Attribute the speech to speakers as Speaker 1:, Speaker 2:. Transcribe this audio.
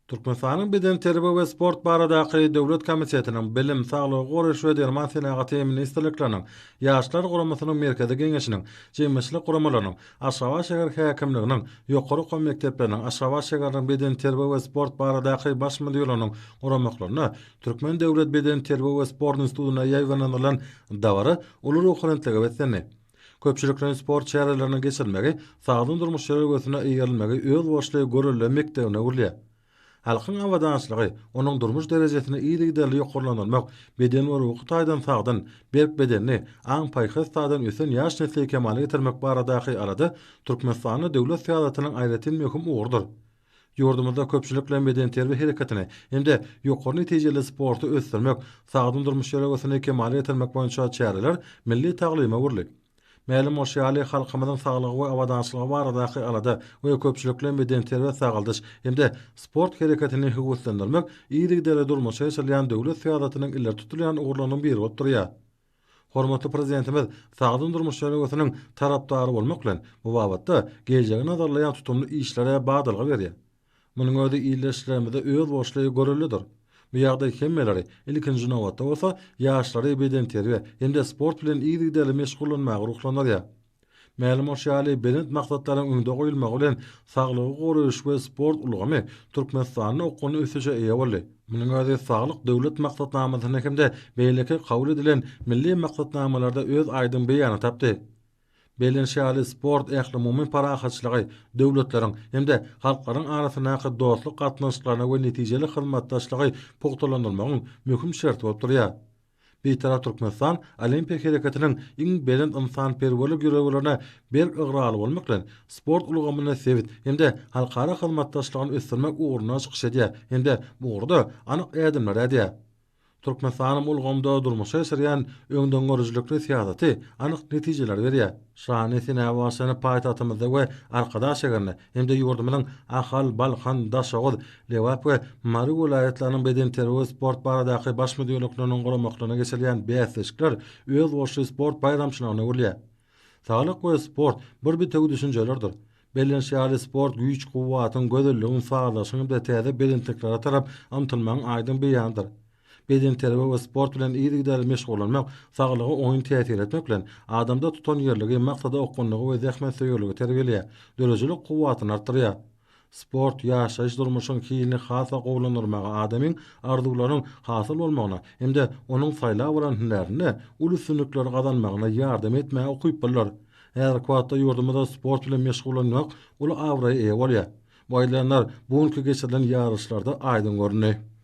Speaker 1: Türkmenistanyň Bedenterbiýe we sport baradaky döwlet komitetiniň, Bilim, Saglygy goraýyş we derman senagaty ministrlikleriniň, Ýaşlar guramasynyň Merkezi Geňeşiniň, jemgyýetçilik guramalarynyň, Aşgabat şäher häkimliginiň, ýokary okuw mekdepleriniň, Aşgabat şäheriniň Bedenterbiýe we sport baradaky baş müdirliginiň guramaklarynda Türkmen döwlet bedenterbiýe we sport institutynda ýaýbaňlandyrylan dabara uly ruhubelentlige beslendi. Köpçülikleýin sport çäreleriniň geçirilmegi sagdyn durmuş ýörelgesine eýerilmegi özboluşly görelde mekdebine öwrülýär. Halkyň abadançylygy, onuň durmuş derejesini yzygiderli ýokarlandyrmak, beden we ruhy taýdan sagdyn, berk bedenli, aň-paýhas taýdan ösen ýaş nesli kemala getirmek baradaky alada Türkmenistanda döwlet syýasatynyň aýratyn möhüm ugrudyr. Ýurdumyzda köpçülikleýin bedenterbiýe hereketini hem-de ýokary netijeli sporty ösdürmek, sagdyn durmuş ýörelgesini kemala getirmek boýunça çäreler milli taglyma öwrüldi. Mälim bolşy ýaly, halkymyzyň saglygy we abadançylygy baradaky alada we köpçülikleýin bedenterbiýe-sagaldyş hem-de sport hereketini höweslendirmek yzygiderli durmuşa geçirilýän döwlet syýasatynyň ileri tutulýan ugurlarynyň biri bolup durýar. Hormatly Prezidentimiz sagdyn durmuş ýörelgesiniň tarapdary bolmak bilen, bu babatda geljegi nazarlaýan tutumly işlere badalga berýär. Munuň özi ildeşlerimize özboluşly göreldedir. Bu ýagdaý hemmeleri, ilkinji nobatda bolsa, ýaşlary bedenterbiýe hem-de sport bilen yzygiderli meşgullanmaga ruhlandyrýar. Mälim bolşy ýaly, belent maksatlaryň öňde goýulmagy bilen saglygy goraýyş we sport ulgamy Türkmenistanda okgunly ösüşe eýe boldy. Munuň özi Saglyk Döwlet maksatnamasynda hem-de beýleki kabul edilen milli maksatnamalarda öz aýdyň beýanyny tapdy. Bellenişi ýaly, sport ählumumy parahatçylygy, döwletleriň hem-de halklaryň arasyndaky dostluk gatnaşyklaryny we netijeli hyzmatdaşlygy pugtalandyrmagyň möhüm şerti bolup durýar. Bitarap Türkmenistan Olimpiýa hereketiniň iň belent ynsanperwerlik ýörelgelerine berk ygrarly bolmak bilen, sport ulgamynda sebit hem-de halkara hyzmatdaşlygyny ösdürmek ugrunda çykyş edýär hem-de bu ugurda anyk ädimleri ädýär. Türkmenistanyň bu ulgamda durmuşa geçirýän öňdengörüjilikli syýasaty anyk netijeleri berýär. Şanly senä bagyşlanyp paýtagtymyzda we Arkadag şäherinde hem-de ýurdumyzyň Ahal, Balkan, Daşoguz, Lebap we Mary welaýatlarynyň bedenterbiýe we sport baradaky baş müdirlikleriniň guramaklarynda geçirilýän bäsleşikler özboluşly sport baýramçylygyna öwrülýär. Saglyk we sport bir bitewi düşünjelerdir. Bellenişi ýaly, sport güýç-kuwwatyň, gözelligiň, sazlaşygyň hem-de täze belentliklere tarap ymtylmagyň aýdyň beýanydyr. Bedenterbiýe we sport bilen yzygiderli meşgullanmak saglyga oňyn täsir etmek bilen, adamda tutanýerligi, maksada okgunlygy we zähmetsöýerligi terbiýeleýär, döredijilik kuwwatyny artdyrýar. Sport ýaşaýyş-durmuşyň hilini has-da gowulandyrmaga, adamyň arzuwlarynyň hasyl bolmagyna hem-de onuň saýlap alan hünärinde uly üstünlikleri gazanmagyna ýardam etmäge ukyplydyr. Häzirki wagtda ýurdumyzda sport bilen meşgullanmak uly abraýa eýe bolýar. Bu aýdylanlar bu günki geçirilen ýaryşlarda aýdyň göründi.